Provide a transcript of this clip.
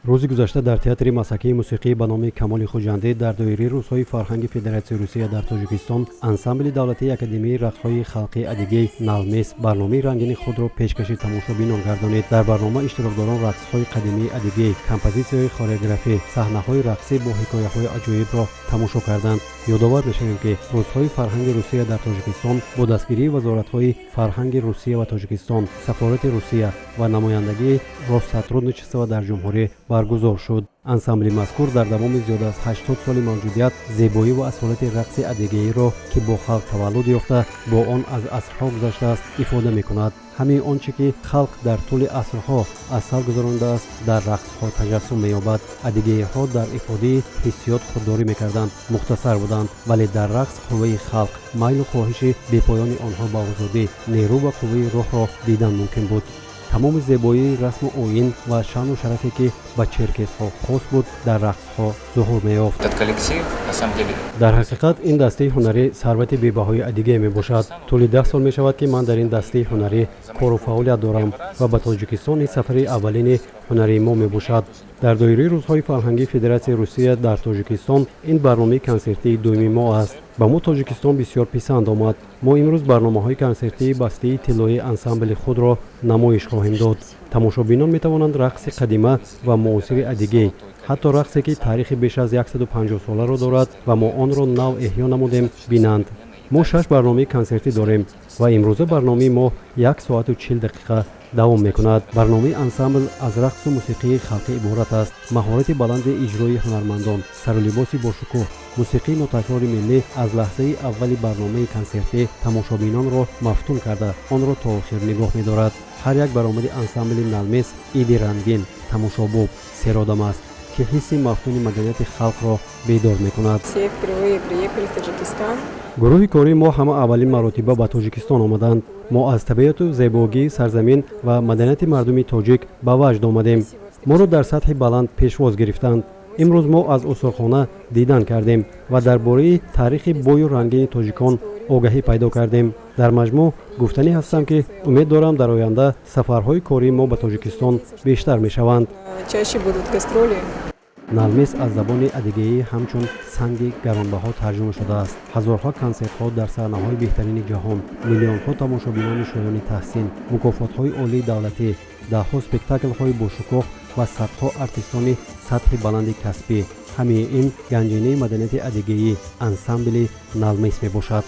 Рӯзи гузашта дар театри масакии мусиқӣ ба номи Камоли Хуҷандӣ дар доираи Рӯзҳои фарҳанги Федератсияи Русия дар Тоҷикистон ансамбли давлатии Академияи рақсҳои халқии Адигей «Налмес» барномаи рангини худро пешкаши тамошобинон гардонид. Дар барнома иштирокдорон рақсҳои қадимии Адигей, композитсияҳои хореографӣ, саҳнаҳои рақсӣ бо ҳикояҳои аҷоибро тамошо карданд. Ёдовар мешавем, ки Рӯзҳои фарҳанги Русия дар Тоҷикистон бо дастгирии вазоратҳои фарҳанги Русия ва Тоҷикистон, сафорати Русия ва намояндагии Россотрудничества дар ҷумҳурӣ баргузор шуд. Ансамбли мазкур дар давоми зиёда аз 80 соли мавҷудият зебоӣ ва асолати рақси адигеиро, ки бо халқ таваллуд ёфта, бо он аз асрҳо гузаштааст, ифода мекунад. Ҳамин он чӣ ки халқ дар тӯли асрҳо аз сар гузаронидааст, дар рақсҳо таҷассум меёбад. Адигеиҳо дар ифодаи ҳиссиёт худдорӣ мекарданд, мухтасар буданд, вале дар рақс қувваи халқ, майлу хоҳиши бепоёни онҳо ба озодӣ, нерӯ ва қувваи рӯҳро дидан мумкин буд. Тамоми зебоии расму оин ва шаъну шарафе, ки ба черкесҳо хос буд, дар рақсҳо зуҳур меёфт. Дар ҳақиқат, ин дастаи ҳунарӣ сарвати бебаҳои Адигей мебошад. Тӯли 10 сол мешавад, ки ман дар ин дастаи ҳунарӣ кору фаъолият дорам ва ба Тоҷикистон ин сафари аввалини ҳунарии мо мебошад. Дар доираи Рӯзҳои фарҳангии Федератсияи Русия дар Тоҷикистон ин барномаи консертии дуюми мо аст. Ба мо Тоҷикистон бисёр писанд омад. Мо имрӯз барномаҳои консертии бастаи тиллоии ансамбли худро намоиш хоҳем дод. Тамошобинон метавонанд рақси қадима ва муосири Адигей, ҳатто рақсе, ки таърихи беш аз 150 соларо дорад ва мо онро нав эҳё намудем, бинанд. Мо шаш барномаи консертӣ дорем ва имрӯза барномаи мо 1 соату 40 дақиқа давом мекунад. Барномаи ансамбл аз рақсу мусиқии халқӣ иборат аст. Маҳорати баланди иҷрои ҳунармандон, сару либоси бошукӯҳ, мусиқии нотакрори миллӣ аз лаҳзаи аввали барномаи консертӣ тамошобинонро мафтун карда, онро то охир нигоҳ медорад. Ҳар як баромади ансамбли «Налмес» иди рангин, тамошобоб, серодам аст, ки ҳисси мафтуни маданияти халқро бедор мекунад. Гурӯҳи кории мо ҳама аввалин маротиба ба Тоҷикистон омаданд. Мо аз табиату зебогии сарзамин ва маданияти мардуми тоҷик ба ваҷд омадем. Моро дар сатҳи баланд пешвоз гирифтанд. Имрӯз мо аз осорхона дидан кардем ва дар бораи таърихи бою рангини тоҷикон огаҳӣ пайдо кардем. Дар маҷмӯъ гуфтанӣ ҳастам, ки умед дорам, дар оянда сафарҳои кории мо ба Тоҷикистон бештар мешаванд. Чаще будут гастроли. Налмес аз забони адигеӣ ҳамчун санги гаронбаҳо тарҷума шудааст. Ҳазорҳо консертҳо дар саҳнаҳои беҳтарини ҷаҳон, миллионҳо тамошобинони шоёни таҳсин, мукофотҳои олии давлатӣ, даҳҳо спектаклҳои бошукӯҳ ва садҳо артистони сатҳи баланди касбӣ — ҳамаи ин ганҷинаи маданияти адигеӣ, ансамбли «Налмес» мебошад.